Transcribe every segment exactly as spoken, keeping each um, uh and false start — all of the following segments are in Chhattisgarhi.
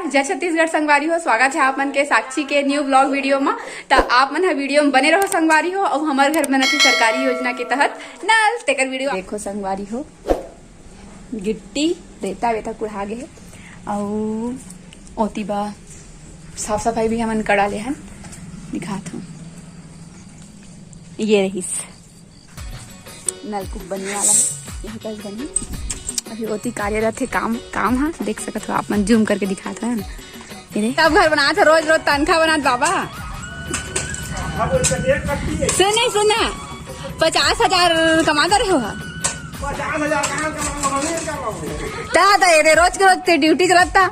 जय छत्तीसगढ़ संगवारी हो, स्वागत है आप मन के साक्षी के न्यू ब्लॉग वीडियो में। त आप मन ह वीडियो में बने रहो संगवारी हो। अउ हमर घर बनत हे सरकारी योजना के तहत नल, तेकर वीडियो देखो संगवारी हो। गिट्टी रेता वेता कुढ़ा गे हे। अउ ओती बा साफ सफाई भी हमन करा ले हन, दिखात हूँ। ये रहीस नलकूप बनने वाला है, यही कस बनी। अभी ओती कार्यरत है काम, काम हा, देख सकत हो आप मन, जूम करके दिखात हो ना। ये देख, सब घर बनात है, रोज रोज तनखा बनात बाबा। सुन नहीं सुन ना, पचास हजार कमा दे रहे हो हा। ता ता ये दे, रोज के रोज ते ड्यूटी चलत ता।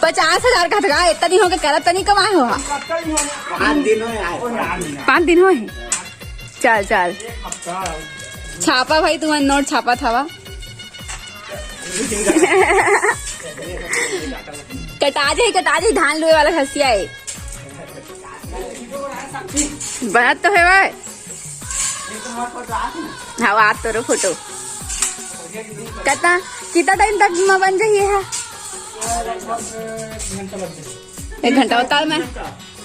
पचास हजार का था, इतना दिन हो गए करत तनी कमाए हो। पाँच दिन होए। पाँच दिन होए। चल चल, छापा भाई, तुम्हारा नोट छापा था वा। कटा जाए, कटा जाए, धान लुए वाला हंसिया है। बनत तो है भाई। हाँ, आप तोरो फोटो। कतना, कितना टाइम तक में बन जाइए है? एक घंटा होता है मैं।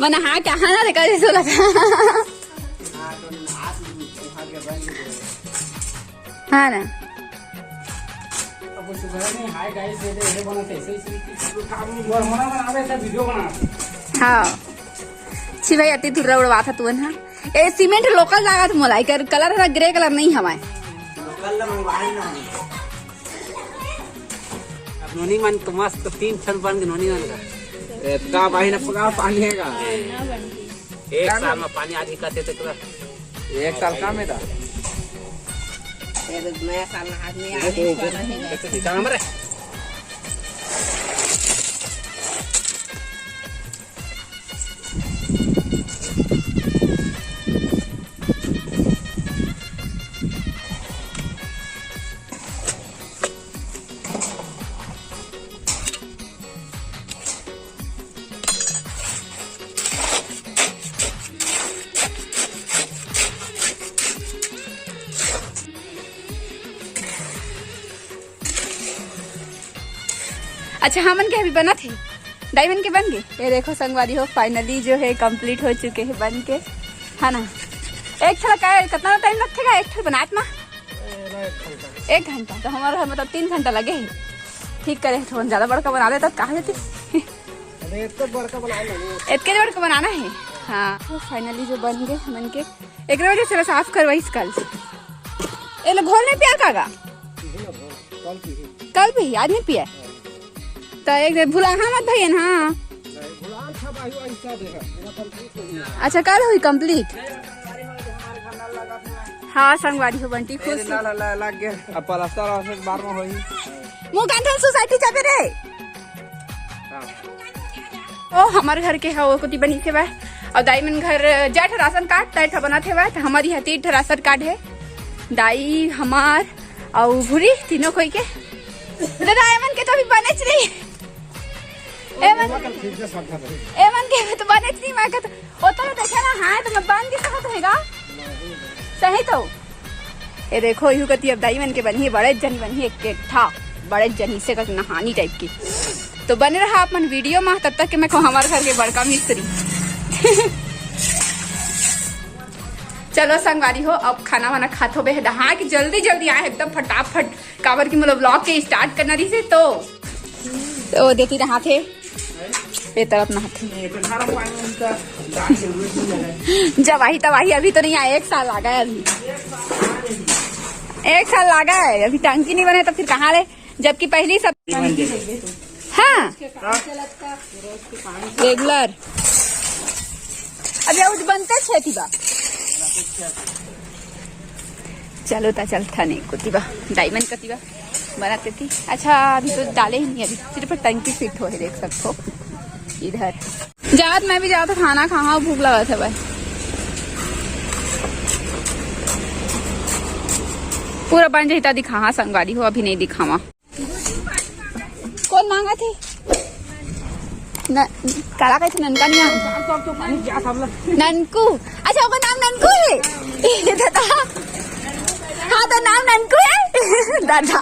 मैंने हाँ क्या, हाँ ना देखा जैसे लगा। हाँ ना। अब कुछ सुबह नहीं, हाय गाइस, ये दे, ये बना कैसे इसी और होना बनावे ऐसा वीडियो बना। हाँ। छी भाई, अति धुर्रा उड़वा था तुवन हा। ए, सीमेंट लोकल लागत मोला, एकर कलर है ना, ग्रे कलर नहीं हमारे। लोकल ला मंगवाए ना। अब नोनी मन तो मस्त तीन छन बन के नोनी मन का। ए, का भाई ना पका पानी है का? एक साल में पानी आधी करते तो पूरा। एक साल का में था। ये तो नया साल में आदमी आने वाला है। एक तो खींचा नंबर है। अच्छा, हमन के अभी बनत हे, दाई मन के बन गे। ये देखो संगवारी हो, finally जो है complete हो चुके हैं बन के, है ना। एक ठो का कितना टाइम लगथे गा एक ठो बनात मा? एक घंटा। तो हमारा मतलब तीन घंटा लगे है ठीक करे। थोड़ा ज्यादा बड़का बना देता तो कहा देती। अरे, इतना बड़का बनाना नहीं है। इतने बड़का बनाना है। हाँ, तो finally जो बन गए हमन के, एक वजह से साफ करवाइस कल। ए लो, घोल नहीं पिया कागा? कल पी। कल पी, आज नहीं पिया। तो एक दिन भुलाहा मत भैया ना। अच्छा, कल हुई complete? हाँ, संगवारी हो बंटी खुश। ला, ला, ला, लग गया। अब प्लास्टर और से बार में होई। मुंह गांधन सोसाइटी जाबे रे। हाँ। ओ, हमर घर के ह, ओ कोती बनी से बा। अउ दाई मन घर जेठ राशन कार्ड, तय ठा बनत हे बा, त हमर इहाँ तीन ठा राशन कार्ड हे। दाई, हमार, अउ भूरी, तीनों कोई के। दादा, एमन के तो अभी बनेच नहीं। एमन, एमन के तो बनेच नहीं, मैं कहत, ओ तो देखे ना, हाँ, तो मैं बन के सहत होएगा। सही तो। ए देखो, इहू कती अब दाई मन के बनही, बड़े जनी बनही, एक, एक ठा, बड़े जनी से कक नहानी टाइप की। तो बने रहा अपन वीडियो में, तब तक के मैं कहूँ हमारे घर के बड़का मिस्त्री। चलो संगवारी हो, अब खाना वाना खात हो बेहद, हाँ कि जल्दी जल्दी आए एकदम फटाफट, काबर कि मतलब ब्लॉग के स्टार्ट करना रही से तो, तो देती रहा थे। ए तरफ नहाथे। जब आही तब आही, अभी तो नहीं आया, एक साल लागा है अभी। एक साल लागा है, अभी टंकी नहीं बने तो फिर कहाँ ले? जबकि पहली सब हाँ, रेगुलर। अभी आज बनते छे थी बा। चलो ता चल था नहीं कोती बा, दाई मन कती बा। बनाते थी। अच्छा, अभी तो डाले ही नहीं, अभी सिर्फ टंकी फिट हो है, देख सकते हो इधर। जात मैं भी जात खाना खाहा, भूख लगा था भाई। पूरा बन जाता दिखाहा संगवारी हो, अभी नहीं दिखावा। कौन मांगा थे? न, काला कहे थे ननका नहीं आंगा। ननकू। अच्छा, ओकर नाम ननकू है? ये दादा। राजा।